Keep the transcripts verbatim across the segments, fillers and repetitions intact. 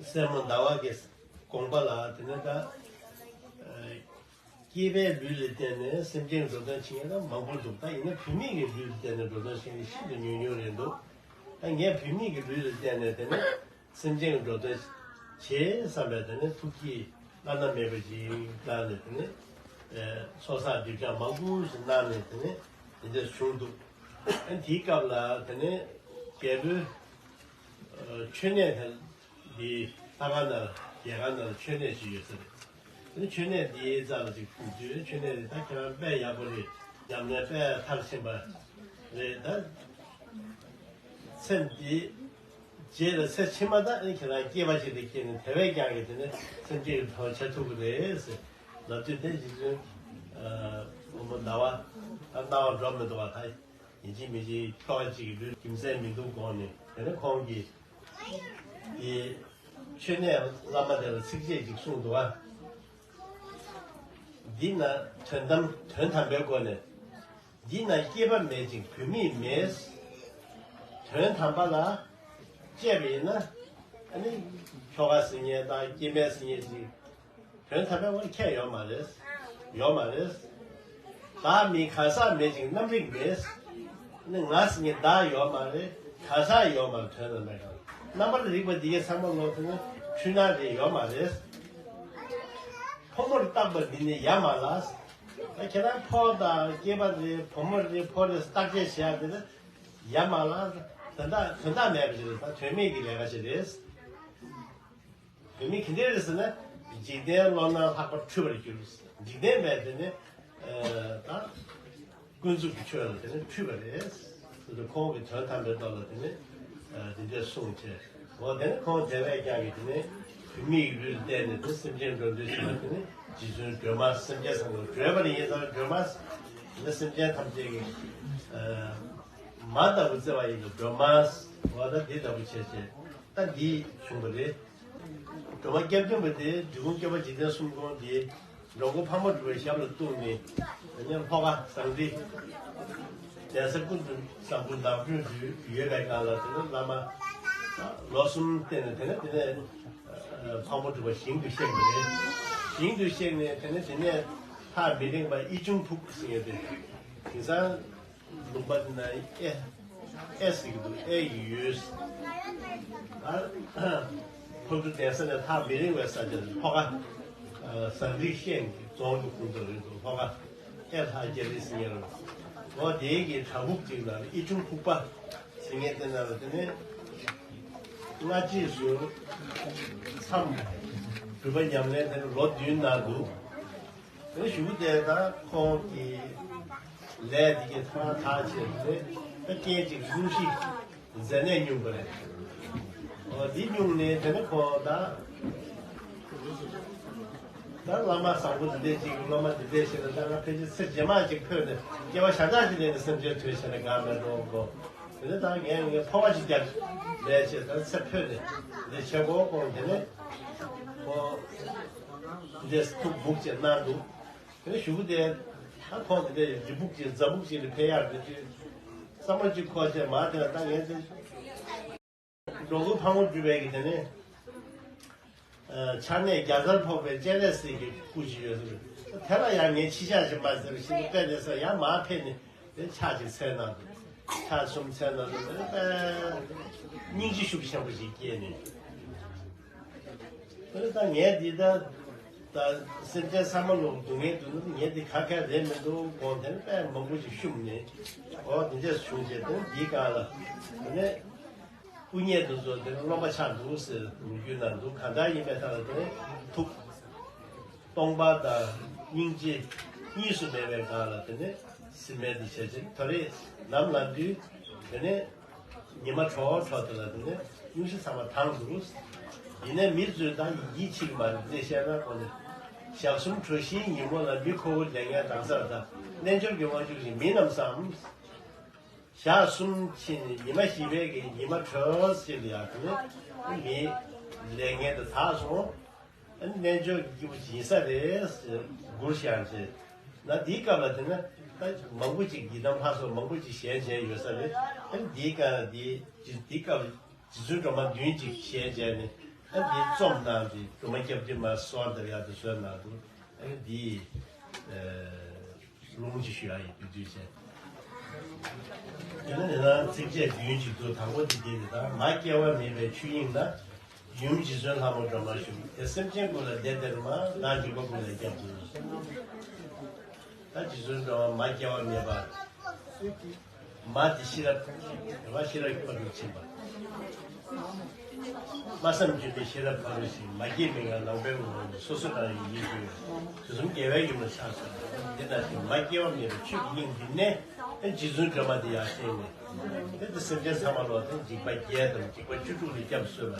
སྲས་མོ་ཟླ་བ་གི་དགོངས་པ་ལ་དེ་ནས་ད། སྐྱེས་པའི་ལུས་ལ་བརྟེན་ནས་སེམས་ཅན་འགྲོ་དོན་བྱེད་མཁན་ད་མང་པོ་འདུག་ད་ཡིན་ན་བུད་མེད་ཀྱི་ལུས་ལ་བརྟེན་ནས་འགྲོ་དོན་བྱེད་མཁན་ཤིན་ཏུ་ཉུང་ཉུང་རེད་འདུག་ད་ངས་བུད་མེད་ཀྱི་ལུས་ལ་བརྟེན་ནས་དེ་ནས་སེམས་ཅན་གྱི་འགྲོ་དོན་བྱེད་བསམ་པའི་དེ་ནས་ཐུགས་ཀྱི་བླ་ན་མེད་པ་ཅིག་བླངས་ནས་དེ་ནས་ཚོགས་བསགས་སྒྲིབ་སྦྱང་མང་པོ་ཞིག་གནང་ནས་དེ་ནས་དེ་འདྲ་བྱུང་འདུག་ཨ་དེའི་སྐབས་ལ་དེ་ནས་རྒྱལ་པོའི་མཆོད་གནས་དེ་འདི་ལྷ་ཁང་ནང་རྒྱལ་ཁང་ནང་མཆོད་གནས་ཤིག་ཡོད་ས་རེད། དེ་ནས་མཆོད་གནས་འདིའི་རྩ་ལ་ཅིག་ཕུལ་དུས་མཆོད་གནས་འདི་ད་ཁྱེད་རང་དཔེ་ཡག་པོ་རེད། ཉམས་ལེན་དཔེ་མཐར་ཕྱིན་པ་རེད་ད། ཚེ་འདི་རྗེས་ལ་ཚེ་ཕྱི་མ་ད་ཨེ་ཁྱེད་རང་སྐྱེས་པ་ཅིག་ཏུ་སྐྱེས་ནས་དེ་བས་ཀྱང་གི་དེ་ནས་སེམས་ཅན་གྱི་དོན་བྱ་ཐུབ་ཀྱི་རེད་ཟེར་ལབ་དུས་དེ་རྗེ་བཙུན་བུ་མོ་ཟླ་བ་ད་སྣང་བ་འགྲོ་མི་འདུག་བ་ད། ཡིན་གཅིག་མིན་གཅིག་ཁྱོ་ག་གཅིག་གི་ལུས་རྒྱུ་མཚན་མི་འདུག་དགོངས་ནས་དེ་ནས་ཁོང་གིས་དེ་མཆོད་གནས་བླ་མ་དེ་ལ་ཚིགས་བཅད་ཅིག་གསུངས་འདུག་བ། འདི་ན་དོན་དམ་དོན་དམ་པའི་སྒོ་ནས། འདི་ན་སྐྱེས་པ་མེད་ཅིང་བུད་མེད་མེད། དོན་དམ་པ་ལ་དཔྱད་པ་ཡིན་ན་ཨ་ནི་ཁྱོ་ག་ཟེར་མཁན་དང་སྐྱེ་དམན་ཟེར་མཁན་ཅིག་དོན་དམ་པའི་དབང་ཁྱད་ཡོད་མ་རེད། ཡོད་མ་རེད། བདག་མེད་གང་ཟག་མེད་ཅིང་རྣམ་རིག་མེད། ནི་ང་ཟེར་མཁན་བདག་ཡོད་མ་རེད། གང་ཟག་ཡོད་མ་རེད། དོན་དམ་པའི་དབང་རྣམ་པར་རིག་པ་འདི་གའི་ཚང་མ་ལོག་ཟེར་ན་འཁྲུལ་སྣང་རེད་ཡོད་མ་རེད། ཕོ་མོར་བཏགས་པ་འདི་ནི་ཡ་མ་ལ། ད་ཁྱེད་རང་ཕོ་དང་སྐྱེས་པ་རེད་བུ་མོ་རེད་ཕོ་རེད་བརྟག་དཔྱད་བྱེད་ཡ་དེ་ནི་ཡ་མ་ལ། དོན་དག་དོན་དག་མེད་པ་ཞིག་རེད་ད་དོན་མེད་ཀྱི་ལས་ཀ་ཞིག་རེད། བུད་མེད་ག་འདྲ་རེད་ཟེར་ན། འཇིག་རྟེན་བློ་སྣ་ལྷག་པར་འཁྲུལ་པར་འགྱུར། འཇིག་རྟེན་པས་དེ་ནི། ད། ཀུན་རྫོབ་ཀྱི་ཆོས་ལ་དེ་ནི་འཁྲུལ་པ་རེད། དེ་ཁོང་གི་དོན་དམ་པའི་ཐོག་ལ་དེ་ནི། འདི་འདྲ་གསུངས་བྱས། འོ་དེ་ནི་ཁོང་དེ་བས་ཀྱང་གི་དེ་ནི། བུད་མེད་ཀྱི་ལུས་ལ་བརྟེན་ནས་དེ་སེམས་ཅན་འགྲོ་འདོད་བྱུང་བ་དེ་ནི། རྗེ་བཙུན་སྒྲོལ་མ་སེམས་ཅན་ཚང་མ་སྒྲོལ་བ་ནི་ཡིན་ཙང་སྒྲོལ་མ། དེ་ནི་སེམས་ཅན་ཐམས་ཅད་ཀྱི། མ་ལྟ་བུ་བརྩེ་བ་ཡིན་ཏེ་སྒྲོལ་མ། འོ་ད་འདི་ལྟ་བུ་བྱས་བྱས། ད་འདི་བྱུང་བ་རེད། སྒྲོལ་མ་སྐྱབས་སྐྱོང་བ་དེ་འབྲི་གུང་སྐྱོབ་པ་འཇིག་རྟེན་གསུམ་མགོན་དེ་འགྲོ་མགོན་ཕག་མོ་གྲུ་པའི་ཞབས་ལ་གཏུགས་ནས་དེ་ནས་ལྷོ་ཁ་ཟངས་རི་གདན་ས་ཀུན་ཏུ་བཟང་པོ་ནགས་ཁྲོད་དུ་ཡོད་པའི་སྒང་ལ་དེ་ནས་བླ་མ་ལོ་གསུམ་བསྟེན་ནས་དེ་ནས་དེ་ནས་ཕག་མོ་གྲུ་པ་ཞིང་དུ་གཤེགས་པ་རེད། ཞིང་དུ་གཤེགས་ནས་དེ་ནས་དེ་ནས་ཐག་མི་རིང་བར་ཨི་ཆུང་ཕུག་ཟེར་ཡོད་དེ་དེང་སང་། ལུང་པ་འདི་ན་ཨེ་ཨེ་ཟེར་གྱི་འདུག་ཨེ་ཡི་ཡུལ། ཨ་ཕག་གྲུ་གདན་ས་ནས་ཐག་མི་རིང་བའི་ས་ཆ་ལྷོ་ཁ་ཟངས་རི་ཤན་གྱི་རྫོང་གི་ཁོངས་གཏོགས་རེད་འདུག་ལྷོ་ཁ་ཨེ་ལྷ་རྒྱ་རི་ཟེར་མཁན་རེད། འོ་དེའི་གི་བྲག་ཕུག་ཅིག་ལ་ཨི་ཆུང་ཕུག་པ་ཟེར་མཁན་དེ་ན་ལ་དེ་ནས་སྔ་རྗེས་སུ་མཚམས་སྒྲུབ་པ་ཉམས་ལེན་དེ་ནས་ལོ་བདུན་གནང་འདུག་དེ་གཞུག་གུ་དེ་ད་ཁོང་གི་ལས་འདི་གའི་ཐོག་མཐའ་བྱས་ཏེ་ད་སྐད་ཅིག་སྙུང་གཞི་མཛད་ནས་སྙུང་པ་རེད། འོ་འདི་སྙུང་ནས་དེ་ནས་ཁོང་ད་ད་བླ་མ་བཟང་པོ་འདི་འདྲས་ཅིག་སློབ་མ་འདི་འདྲས་ཞིག་ལ་ད་ང་ཕལ་ཆེར་ཚེ་རྗེས་མ་ཅིག་འཕོས་ནས་སྐྱེ་བ་ཞག་ཆག་ཅིག་ལེན་ནས་སེམས་ཅན་དོན་བྱས་ན་དགའ་མེད་འགྲོ་གོ་དེ་ནས་ད་ངས་ངས་འཕོ་བ་ཅིག་རྒྱབ་ལས་བྱས་ད་ཚེ་འཕོས་ནས་འདི་བྱེད་དགོས་དགོངས་དེ་ནས་ཁོང་འདི་འདྲས་ཐུགས་སྦུག་ཅིག་གནང་འདུག་དེ་ནས་གཞུག་གུ་དེ་ད་ཁོང་དེ་འདྲའི་རི་སྦུག་ཅིག་རྫ་སྦུག་ཅིག་ལ་ཕེབས་ཡག་དེ་དུས་བསམ་བློ་ཅིག་འཁོར་བྱས་མ་དེ་ལ་ད་ངས་དེ་འགྲོ་མགོན་ཕག་མོ་གྲུ་པའི་གི་དེ་ནས་ཕྱག་གནས་བརྒྱ་རྩར་ཕོག་པའི་སྤྱན་རས་གཟིགས་ཀྱི་སྐུ་ཅིག་ཡོད་ཟེར། དེ་ལ་ཡང་ངས་ཕྱི་ཕྱག་ཅིག་མ་ཟེར་བ་ཞིག་དཔེ་དེ་ས་ཡང་མ་ཕེབས་ནས་དེ་ཕྱག་ཅིག་འཚལ་གནང་འདུག་ཕྱག་གསུམ་འཚལ་གནང་འདུག་དེ་ནས་དཔེ་སྙིང་རྗེ་ཤུགས་ཆེན་པོ་ཞིག་སྐྱེས་ནས། དེ་ལྟར་ངས་འདི་ལྟར་ད་སེམས་ཅན་ཚང་མ་ལོག་སྡུག་བསྔལ་འདུག་ན་ངས་འདི་ག་ག་རེད་མི་འདུག་དགོངས་དེ་ནི་དཔེ་མང་པོ་ཞིག་ཤུམ་ནས་འོ་འདི་འདྲས་བྱུང་རྗེས་དེ་ནི་འདིའི་སྒང་ལ་དེ་ནས་དབུ་བརྙེས་དུ་བཟོ་དེ་ནི་རློམ་པ་ཆགས་འདུག་ཟེར་ལོ་རྒྱུས་ནང་འདུག་གང་ལྟར་ཡིན་པའི་ཐད་ལ་དེ་ནི་ཐུགས་སྟོང་པ་དང་སྙིང་རྗེ་གཉིས་སུ་མེད་པའི་སྒང་ལ་དེ་ནི་སེམས་མེད་འདི་བྱས་ཚེ་ད་རེས་ནམ་ལངས་དུས་དེ་ནས་ཉི་མ་དྲོ་དྲོ་དེ་ལ་དེ་ནས་སྙུང་གཞི་ཚང་མ་དྭངས་འདུག་ཡིན་ནའི་མི་ཚོས་ད་ཡིད་ཆེས་ཀྱི་མ་རེད་དེ་བཤད་ན་ཁོ་ནས་ཞག་གསུམ་དྲོ་ཞིང་ཉིན་མོ་ལ་མི་ཁོ་བོ་ལས་ངན་དྭངས་གསལ་དང་རྣལ་འབྱོར་གྱི་དབང་ཕྱུག་ཅིག་མིན་ནམ་བསམ། ཞག་གསུམ་ཕྱིན་ནས་ཉི་མ་བཞི་པའི་གི་ཉི་མ་དྲོ་ཞིག་ལ་ཡང་དེ་ནས་མི་ལས་ངན་དེ་དག་སོང་། ཨ་ནི་རྣལ་འབྱོར་གྱི་སྐྱེས་བུ་ཡིན་ས་རེད་ཟེར་མགུར་ཤར་བྱས། ན་འདིའི་སྐབས་ལ་དེ་ན་ད་མང་པོ་ཅིག་ཡི་དམ་ལྷ་སོགས་མང་པོ་ཅིག་ཞལ་མཇལ་ཡོད་ས་རེད། ཨ་ནི་འདིའི་སྐབས་འདི་འདིའི་སྐབས་རྗེ་བཙུན་སྒྲོལ་མ་བདུན་ཅིག་ཞལ་མཇལ་ནས་ འདི་རྩོམ་གནང་སྟེ་སྒྲོལ་མ་སྐྱབས་རྗེ་མ་གསོལ་བ་འདེབས་ཡག་ཏུ་གསོལ་གནང་འདུག་འདི་ལུང་ཅིག་ཞུ་ཡག་ཡིན། དུས་དུས་བྱས། དེ་ནས་ནི་ཚིགས་བཅད་བདུན་ཅིག་འདུག་དང་པོ་འདི་འདི་རེད། ད་མ་སྐྱེ་བ་མེད་པའི་ཆོས་དབྱིངས་ན། ཡུམ་རྗེ་བཙུན་ལྷ་མོ་སྒྲོལ་མ་བཞུགས། དེ་སེམས་ཅན་ཀུན་ལ་བདེ་སྟེར་མ། བདག་འཇིགས་པ་ཀུན་ལས་སྐྱབས་སུ་གསོལ། ད་རྗེ་བཙུན་སྒྲོལ་མ་མ་སྐྱེ་བ་མེད་པ། མ་དེ་ཤེས་རབ། རེ་བ་ཤེས་རབ་ཀྱི་ཕ་རོལ་ཕྱིན་པ། སྨྲ་བསམ་བརྗོད་མེད་ཤེས་རབ་ཕ་རོལ་ཕྱིན། མ་སྐྱེས་མི་འགག་ནང་པའི་ངོ་བོ་ཉིད། སོ་སོ་རང་ཡི་ཡིད་ཀྱི། དུས་གསུམ་རྒྱལ་བའི་ཡུམ་ལ་ཕྱག་འཚལ་ལོ། འདི་ལྟར་ཞིག་མ་སྐྱེ་བ་མེད་པའི་ཆོས་ཀྱི་དབྱིངས་འདི་ནས། རྗེ་བཙུན་སྒྲོལ་མ་དེ་ཡར་བསྟན་ནས། དེ་ལྟར་སེམས་ཅན་ཚང་མ་ལོ་དེ་འཇིགས་པ་བརྒྱད་དང་འཇིགས་པ་བཅུ་དྲུག་ལས་སྐྱབས་སུ་གསོལ་བ།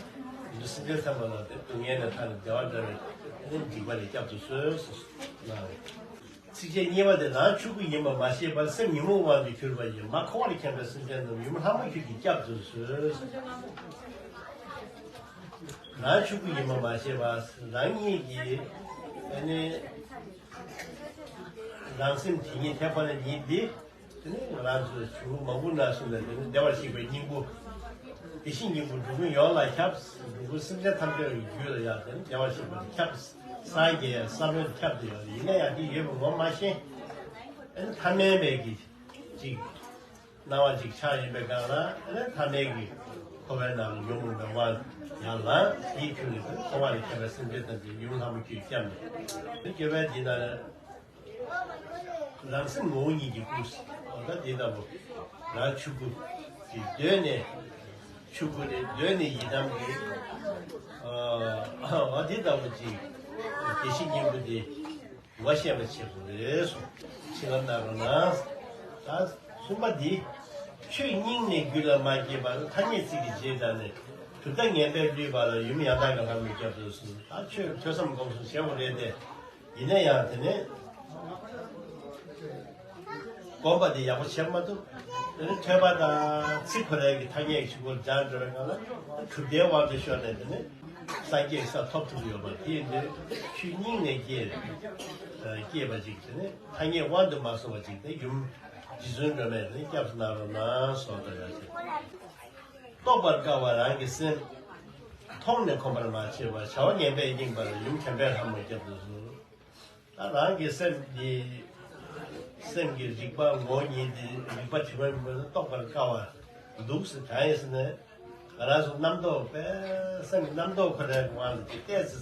འདི་སེམས་ཅན་ཚང་མ་ལོ་དེ་སྡུག་བསྔལ་ནས་ཐར་ནས་བདེ་བ་འདྲ་བའི་འཇིགས་པ་ལས་སྐྱབས་སུ་གསོལ་ཟེར་གནང་བ། ཚིགས་བཅད་གཉིས་པ་དེ། རང་ཆོས་སྐུ་ཡིན་པར་མ་ཤེས་པར། སེམས་ཉོན་མོངས་དབང་དུ་གྱུར་པ་ཡི། མ་འཁོར་བར་འཁྱམས་པའི་སེམས་ཅན་རྣམས། ཡུམ་ལྷ་མོ་ཁྱོད་ཀྱིས་བསྐྱབ་ཏུ་གསོལ། རང་ཆོས་སྐུ་ཡིན་པར་མ་ཤེས་པར། རང་ཉིད་ཀྱི་ཨ་ནི་རང་སེམས་དེ་ཉིད་དེ་ཁོ་ན་ཉིད་འདི། དེ་ནི་ང་རང་ཚོས་གཞུང་ལུགས་མང་པོ་ནང་གསུངས་ནས། དེ་ནི་བདེ་བར་གཤེགས་པའི་སྙིང་པོ། བདེ་གཤེགས་སྙིང་པོ་འགྲོ་ཀུན་ཡོངས་ལ་ཁྱབ། འགྲོ་ཀུན་སེམས་ཅན་ཐམས་ཅད་ཀྱི་རྒྱུད་ལ་ཡང་དེ་ནི་བདེ་བར་གཤེགས་པ་དེ་ཁྱབ། སངས་རྒྱས་ཡང་ས་བོན་ཁྱབ་སྟེ་ཡོད་རེད། ཡིན་ན་ཡང་དེ་ཡོད་པ་ངོ་མ་ཤེས། ཨ་ནི་ཐ་མལ་པའི་གི་ཅིག་སྣང་བ་ཅིག་ཆགས་ཡོད་པའི་སྒང་ལ། ཨ་ནི་ཐ་མལ་གྱི་འཁོར་བའི་ནང་ལ་ཉོན་མོངས་པའི་དབང་ཡང་ལངས། དེའི་ཁྱོན་ནས་འཁོར་བ་ལས་ཁྱབ་པའི་སེམས་ཅན་ཐམས་ཅད་ཡུམ་ལྷ་མོ་ཁྱོད་སྐྱབས་ནས། དེ་སྐྱོབ་པའི་འདི་ན། རང་སེམས་ངོ་བོ་ཉིད་ཀྱི་སྐུ། འོ་ད་འདི་ལྟ་བུ། རང་ཆོས་སྐུ་གི་གདོད་ནས་ཆོས་སྐུ་རེད། གདོད་ནས་ཡི་དམ་རེད། ཨ་འོ་འདི་ལྟ་བུ་ཅིག་བདེ་གཤེགས་སྙིང་པོ་འདི་ངོ་ཤེས་པ་བྱེད་དགོས་རེད་གསུངས། བྱིན་རླབས་གནང་རོགས་གནང་། ད་གསུམ་པ་འདི། ཆོས་སྙིང་ནས་རྒྱུད་ལ་མ་སྐྱེས་པར། ཐ་སྙད་ཚིག་གི་རྗེས་འབྲངས་ནས། གྲུབ་མཐའ་ངན་པས་བསླུས་པ་ལ། ཡུམ་ཡང་དག་གི་ལྷ་མོས་སྐྱབས་སུ་གསོལ། ད་ཆོས་ཐོས་བསམ་སྒོམ་གསུམ་བྱེད་དགོས་རེད་དེ། ཡིན་ན་ཡང་དེ་ནས་སྒོམ་པ་དེ་ཡག་པོ་བྱེད་མ་ཐུབ། དེ་ནས་ཐོས་པ་དང་ཚིག་ཁོ་རའི་གི་ཐ་སྙད་ཀྱི་ཆུ་བུར་སྦྱར་འགྲོ་བའི་སྒང་ལ། གྲུབ་མཐའི་དབང་དུ་ཤོར་ནས་དེ་ནས་སངས་རྒྱས་ས་ཐོབ་ཐུབ་ཀྱི་ཡོད་པ་དེ་ཡིན་དུས། ཆོས་སྙིང་ནས་སྐྱེས། སྐྱེས་པ་ཅིག་དེ་ནས་ཐ་སྙད་དབང་དུ་མ་སོང་བ་ཅིག་དེ་ཡུམ་རྗེ་བཙུན་སྒྲོལ་མས་དེ་སྐྱབས་སུ་གནང་རོགས་གནང་གསུངས་པ་ཡང་ཆེ། རྟོགས་པར་དཀའ་བ་རང་གི་སེམས། མཐོང་ནས་གོམས་པར་མ་བྱས་པར། བྱ་བ་ངན་པས་བསྙེངས་པ་ལ། ཡུམ་དྲན་པའི་ལྷ་མོ་སྐྱབས་སུ་གསོལ། ད་རང་གི་སེམས་ཀྱི། སེམས་ཀྱི་རིག་པ་ངོ་བོ་ཉིད་དེ། རིག་པ་དྲི་མ་མེད་པ་རྟོགས་པར་དཀའ་བ་འདུག་ཟེར། གང་ཡིན་ཟེར་ན། ང་རང་ཚོ་རྣམ་རྟོག་པས། སེམས་ཀྱི་རྣམ་རྟོག་ཁོ་རའི་དབང་དུ་བྱས་ཏེ།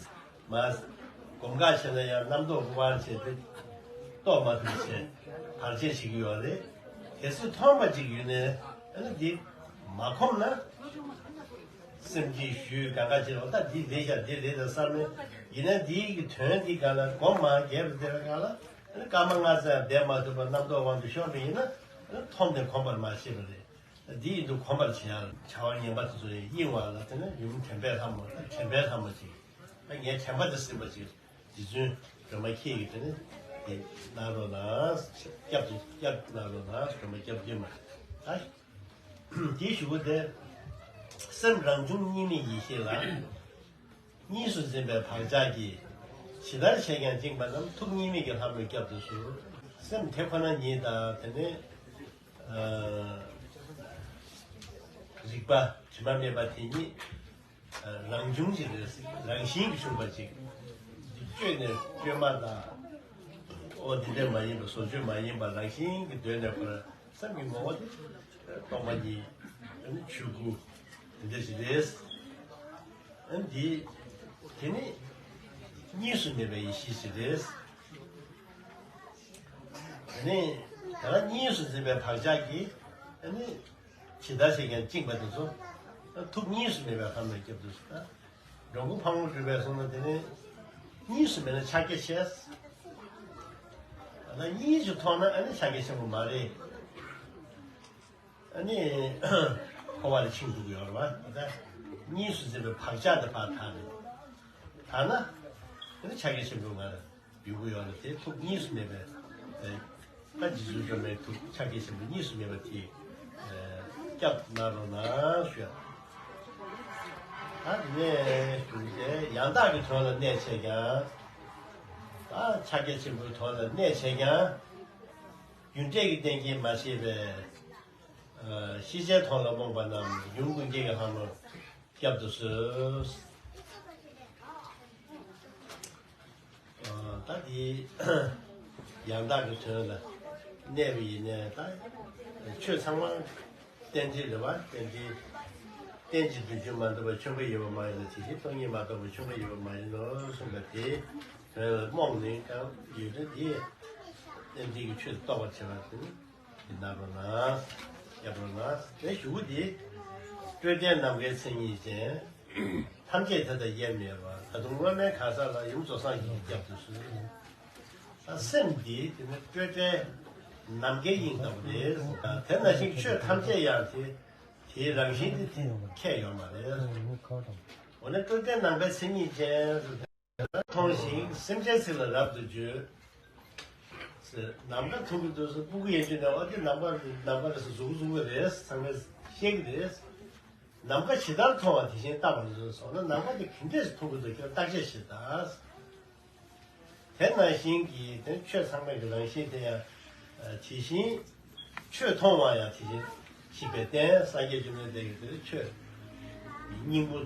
མ་གོམས་འགའ་བྱས་ན་ཡང་རྣམ་རྟོག་གི་དབང་བྱས་ཏེ་རྟོགས་མ་ཐུབ་བྱས་བར་ཆད་བྱེད་ཀྱི་ཡོད་རེད། གལ་སྲིད་མཐོང་བ་ཅིག་ཡོད་ནའི་ཨ་ནི་འདི་མ་གོམས་ན། སེམས་ཀྱི་ཞུས་གང་ག་བྱེད་རོགས། ད་འདི་ལས་ཤག་འདི་ལས་ད་བསམ་མེད། ཡིན་ན་འདིའི་གི་དོན་འདི་ག་ལ་གོམས་མ་རྒྱས་པ་དེ་ལ་ག་ལ། ཨ་ནི་སྐར་མ་ལྔ་ཙམ་བསྡད་མ་ཐུབ་པར་རྣམ་རྟོག་དབང་དུ་ཤོར་བ་ཡིན་ན། ཨ་ནི་མཐོང་སྟེ་གོམས་པར་མ་བྱས་པ་རེད། འདི་ཡིན་དུས་གོམས་པར་བྱེད་ཡག་བྱ་བ་ངན་པ་དེ་ཚོ་ཡི་དབྱིངས་བ་ལ་དེ་ནས་ཡུམ་དྲན་པའི་ལྷ་མོ། དྲན་པའི་ལྷ་མོ་ཅིག་ད་ངའི་དྲན་པ་དེ་ཟིན་པ་ཅིག་རྗེ་བཙུན་སྒྲོལ་མ་ཁྱེད་ཀྱིས་དེ་ནས་དེ་གནང་རོགས་གནང་། སྐྱབས་དེ་སྐྱབས་གནང་རོགས་གནང་། སྒྲོལ་མ་སྐྱབས་རྗེ་མ། ད་དེའི་གཞུག་གུ་དེ། སེམས་རང་བྱུང་གཉིས་མེད་ཡེ་ཤེས་ལ། གཉིས་སུ་འཛིན་པའི་བག་ཆགས་ཀྱིས། ཇི་ལྟར་བྱས་ཀྱང་བཅིངས་པ་རྣམས། ཐུགས་གཉིས་མེད་ཀྱི་ལྷ་མོས་སྐྱབས་སུ་གསོལ། སེམས་དེ་ཁོ་ན་ཉིད་དང་དེ་ནས་ཨ་རིག་པ་དྲི་མ་མེད་པ་དེ་ཉིད་ཨ་རང་བྱུང་ཅིག་རེད། རང་བཞིན་གྱིས་བྱུང་བ་ཅིག་བཅོས་ནས་བཅོས་མ་དང་། ཨོ་འདི་འདྲ་མ་ཡིན་པ། བཟོ་བཅོས་མ་ཡིན་པ། རང་བཞིན་གྱིས་གདོད་ནས་ཁོ་རང་སེམས་ཀྱི་ངོ་བོ་དེ་སྟོང་པ་ཉིད། ཨ་ནི་ཆོས་སྐུ་དེ་འདྲ་ཞིག་རེད། ཨ་ནི་དེ་དེ་ནི་གཉིས་སུ་མེད་པའི་ཡེ་ཤེས་ཤིག་རེད། དེ་ནི་དེ་ལ་གཉིས་སུ་འཛིན་པའི་བག་ཆགས་ཀྱིས་ཨ་ནི་ཇི་ལྟར་བྱས་ཀྱང་བཅིངས་པ་དེ་ཚོ། ཐུགས་གཉིས་སུ་མེད་པའི་ལྷ་མོས་སྐྱབས་སུ་གསོལ། འགྲོ་མགོན་ཕག་མོ་གྲུ་པས་གསུངས་ན། དེ་ནི་གཉིས་སུ་མེད་ན་ཕྱག་རྒྱ་ཆེ། ད་གཉིས་སུ་མཐོང་ན་ཨ་ནི་ཕྱག་རྒྱ་ཆེན་པོ་མ་རེད། ཨ་ནི་འཁོར་བ་ལ་ཕྱིན་འགྲོ་གི་ཡོད་རེད་བ། ད་གཉིས་སུ་འཛིན་པའི་བག་ཆགས་དེ་ཕར་དག་རེད། དག་ན་ཨ་ནི་ཕྱག་རྒྱ་ཆེན་པོ་ང་རང་ཡོང་གི་ཡོད་རེད། དེ་ཐུགས་གཉིས་སུ་མེད་པའི་ཨ་ད་རྗེ་བཙུན་སྒྲོལ་མའི་ཐུགས་ཕྱག་རྒྱ་ཆེན་པོ་གཉིས་སུ་མེད་པ་དེ་ཨ་སྐྱབས་གནང་རོགས་གནང་ཞུ། ད་དེ་ནས་གཞུང་དེ། ཡང་དག་གི་དོན་ལ་གནས་བྱས་ཀྱང་། ད་ཕྱག་རྒྱ་ཆེན་པོའི་དོན་ལ་གནས་བྱས་ཀྱང་། རྒྱུ་འབྲས་ཀྱི་གཏན་འཁེལ་མ་ཤེས་པས། ཨ་ཤེས་བྱའི་དོན་ལ་རྨོངས་པ་རྣམས། ཡུམ་ཀུན་མཁྱེན་གྱི་ལྷ་མོར་སྐྱབས་སུ་གསོལ། དེ་ཡང་དག་གི་དོན་ལ་གནས་པ་ཡིན་ནའི་ད་ཆོས་ཚང་མ་རྟེན་འབྲེལ་རེད་བ། རྟེན་འབྲེལ། རྟེན་ཅིང་འབྲེལ་བརྒྱུད་མ་འདོར་བར་ཆོས་འགའ་ཡོད་པ་མ་ཡིན་ནོ། དེ་བཞིན་སྟོང་ཉིད་མ་རྟོགས་པར་ཆོས་འགའ་ཡོད་པ་མ་ཡིན་ནོ་གསུངས་པ་དེ་དོན་ལ་རྨོངས་ནས་ཀྱང་ཡོད་ན་དེ་རྟེན་འབྲེལ་གྱི་ཆོས་རྟོགས་པར་བྱེད་པ་དེ་ནི། དེ་ན་རོ་ན། སྐྱབས་རོ་ན། དེ་གཞུག་གུ་དེ། སྤྲོས་བྲལ་ནམ་མཁའི་མཚན་ཉིད་ཅན། ཐམས་ཅད་དེ་དང་དབྱེར་མེད་པ། ད་དུང་སྔོན་མའི་གང་ཟག་ལ་ཡུམ་རྫོགས་སངས་རྒྱས་ཀྱིས་བསྐྱབས་སུ་གསོལ། ད་སེམས་འདི་དེ་ནི་སྤྲོས་བྲལ་ནམ་མཁའི་དབྱིངས་ལྟ་བུ་རེད། དེ་ནང་བཞིན་ཆོས་ཐམས་ཅད་ཡང་དེ་དེའི་རང་བཞིན་དེ་དེ་ཁྱད་ཡོད་མ་རེད། འོ་ན་སྤྲོས་བྲལ་ནམ་མཁའི་མཚན་ཉིད་ཅན། མཐོང་ཞིང་སེམས་ཅན་ཚིག་ལ་རབ་ཏུ་བརྗོད། ནམ་མཁའ་མཐོང་གི་འདུག་ཟེར་སྤུ་གུ་ཡན་ཆད་ནས་ཨོ་དེ་ནམ་མཁའ་ནམ་མཁའ་རེད་ཟེར་གཟུགས་གཟུགས་པོ་རེད་ཚང་མས་ཤེས་ཀྱི་རེད། ནམ་མཁའ་ཇི་ལྟར་མཐོང་བ་དེ་བཞིན་བལྟ་བར་མཛོད་སོགས་ན་ནམ་མཁའ་དེ་ག་འདྲས་སུ་མཐོང་གི་འདུག་ཁྱོད་བརྟག་དཔྱད་བྱེད་དང་། དེ་ནང་བཞིན་གྱི་དེ་ཆོས་ཚང་མའི་གི་རང་བཞིན་དེ་ཡང་ཇི་བཞིན། ཆོས་མཐོང་བ་ཡང་དེ་བཞིན་གཤེགས་པའི་རྟེན་སངས་རྒྱས་བཅོམ་ལྡན་འདས་ཀྱིས་དེ་ཆོས་སྙིང་པོ།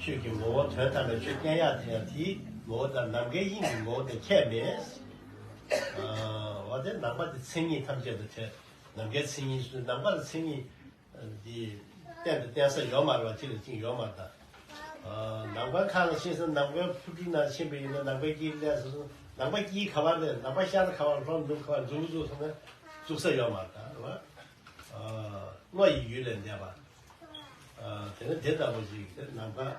ཆོས་ཀྱི་ངོ་བོ་དོན་དམ་པའི་ཆོས་བསྟན་ཡག་དེ་ཡང་དེའི་ངོ་བོ་དང་ནམ་མཁའི་དབྱིངས་ཀྱི་ངོ་བོ་དེ་ཁྱད་མེད། འོ་དེ་ནམ་མཁའ་དེ་མཚན་ཉིད་ཐམས་ཅད་དང་ཕྲལ། ནམ་མཁའི་མཚན་ཉིད་སུ་ནམ་མཁའ་ལ་མཚན་ཉིད་འདི་གཏན་དུ་བསྟན་ས་ཡོད་མ་རེད་བ། གཅིག་ལ་གཅིག་ཡོད་མ་རེད་ད། ནམ་མཁའ་ཁ་ལ་ཤེས་ས་ནམ་མཁའི་ཕུ་གྲུ་ནང་ཕྱིན་པ་ཡིན་ན་ནམ་མཁའི་དཀྱིལ་ལས་སུ་ནམ་མཁའི་དཀྱིལ་ག་བ་རེད། ནམ་མཁའ་ཤར་ག་བ་རེད། ལྷོ་ནུབ་ག་བ་འཛུགས་འཛུགས་སོང་ན་འཛུགས་ས་ཡོད་མ་རེད་ད་རེད་བ། བློ་ཡི་ཡུལ་ལས་འདས་པ། དེ་ནི་དེ་ལྟ་བུ་ཞིག་དེ་ནམ་མཁའ།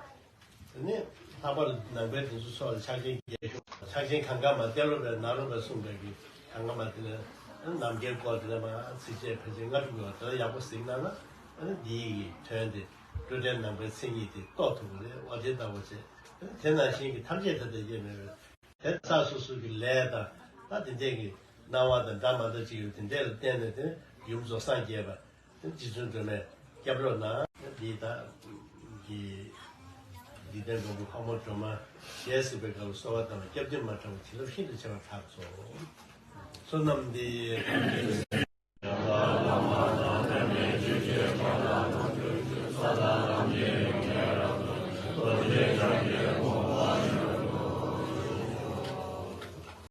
དེ་ནི་ལྷག་པར་ནང་པའི་དེ་ཚོ་སོགས་ལ་ཕྱག་ཆེན་རྒྱས་ཤོག་ཕྱག་ཆེན་གངྒཱ་མ་ཏེ་ལོ་པས་ནཱ་རོ་པས་གསུངས་པའི་གི་གངྒཱ་མ་དེ་ནི་ནམ་མཁའི་སྐོར་དེ་ནི་མ་ཚིགས་བཅད་ཕལ་ཆེར་ལྔ་དྲུག་ཡོད། དེ་ལ་ཡག་པོ་གཟིགས་ན་ན་ཨ་ནི་འདིའི་གི་དོན་དེ་སྤྲོས་བྲལ་ནམ་མཁའི་མཚན་ཉིད་དེ་རྟོགས་ཐུབ་པ་རེད། འོ་དེ་ལྟ་བུ་བྱས་དེ་ནང་བཞིན་གྱི་ཐམས་ཅད་དེ་དང་དབྱེར་མེད་པའི། དེ་ཚ་སོ་སོ་གི་ལས་དང་ད་དེ་འདྲས་ཀྱི་སྣང་བ་དང་འདྲ་མ་འདྲ་ཅིག་ཡོད། དེ་འདྲས་ལ་བརྟེན་ནས་དེ་ཡུམ་རྫོགས་སངས་རྒྱས་པ་དེ་རྗེ་བཙུན་སྒྲོལ་མས་སྐྱབས་རོགས་གནང་། འདི་ད་གི་འཇིག་རྟེན་མགོན་པོ་ཕག་མོ་སྒྲོལ་མ་ཞལ་གཟིགས་པའི་སྐབས་ལ་གསོལ་བ་བཏབ་པ་སྐྱབས་འདི་མ་བྲལ་བ་བྱིན་རླབས་ཤིན་ཏུ་ཆེ་བར་གྲགས་སོ། བསོད་ནམས་འདི།